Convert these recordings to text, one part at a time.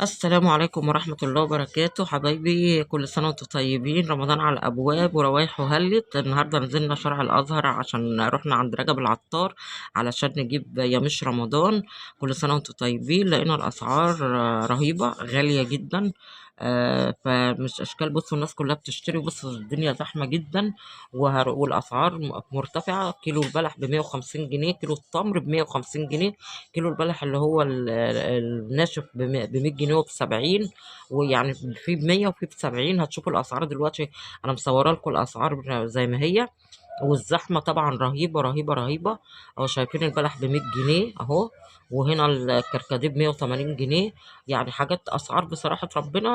السلام عليكم ورحمة الله وبركاته حبايبي، كل سنة وانتم طيبين. رمضان على الأبواب وروايحه هلت. النهاردة نزلنا شارع الأزهر عشان رحنا عند رجب العطار علشان نجيب يمش رمضان. كل سنة وانتم طيبين. لقينا الأسعار رهيبة، غالية جدا، فمش أشكال. بصوا الناس كلها بتشتري، بصوا الدنيا زحمة جدا والأسعار مرتفعة. كيلو البلح ب150 جنيه، كيلو التمر ب150 جنيه، كيلو البلح اللي هو الناشف ب100 جنيه وب70، ويعني في ب100 وفي ب70. هتشوفوا الأسعار دلوقتي، أنا مصورة لكم الأسعار زي ما هي. والزحمة طبعا رهيبة رهيبة رهيبة. اهو شايفين البلح ب100 جنيه اهو، وهنا الكركديه ب180 جنيه. يعني حاجات اسعار بصراحة ربنا،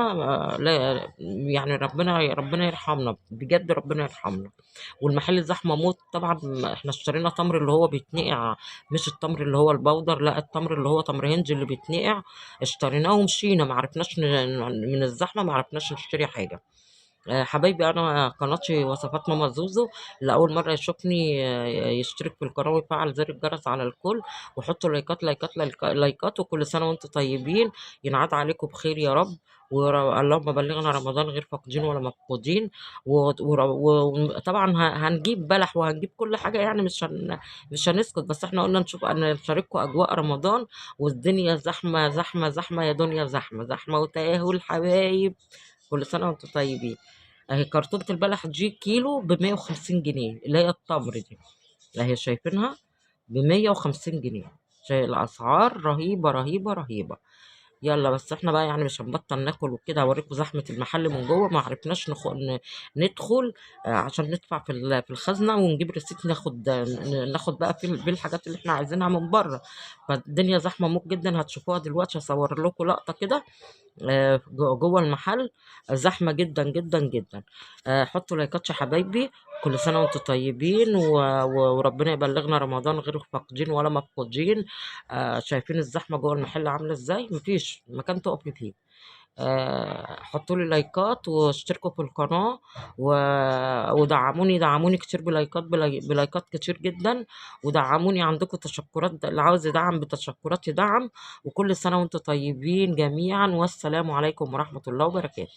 لا يعني ربنا يرحمنا بجد، ربنا يرحمنا. والمحل زحمة موت طبعا. احنا اشترينا تمر اللي هو بيتنقع، مش التمر اللي هو البودر، لا التمر اللي هو تمر هنج اللي بيتنقع. اشتريناه ومشينا، ما عرفناش من الزحمة ما عرفناش نشتري حاجة. حبايبي انا قناتي وصفات ماما زوزو، اللي اول مره يشوفني يشترك في القناه ويفعل زر الجرس على الكل، وحطوا لايكات لايكات لايكات. وكل سنه وانتم طيبين، ينعاد عليكم بخير يا رب، اللهم بلغنا رمضان غير فاقدين ولا مفقودين. وطبعا هنجيب بلح وهنجيب كل حاجه، يعني مش هنسكت، بس احنا قلنا نشوف نشارككم اجواء رمضان. والدنيا زحمه زحمه زحمه يا دنيا، زحمه زحمه وتاهل حبايب. كل سنه وانتم طيبين. اهي كرتونة البلح دي كيلو ب150 جنيه، اللي هي التمر دي اهي شايفينها ب150 جنيه. شايف الاسعار رهيبة رهيبة رهيبة. يلا بس احنا بقى يعني مش هنبطل ناكل وكده. هوريكم زحمة المحل من جوه، ما عرفناش ندخل عشان ندفع في الخزنة ونجيب ريسيت، ناخد بقى بالحاجات اللي احنا عايزينها من بره. فالدنيا زحمة موت جدا، هتشوفوها دلوقتي. هصور لكم لقطة كده، جوه المحل زحمة جدا جدا جدا. حطوا لايكات يا حبايبي. كل سنة وانتم طيبين، وربنا يبلغنا رمضان غير فاقدين ولا مفقودين. شايفين الزحمة جوه المحل عاملة ازاي؟ مفيش مكان تقفي فيه. حطوا لي لايكات واشتركوا في القناة ودعموني، دعموني كتير بلايكات، بلايكات كتير جدا، ودعموني. عندكم تشكرات، اللي عاوز يدعم بتشكرات يدعم. وكل سنة وانتم طيبين جميعا، والسلام عليكم ورحمة الله وبركاته.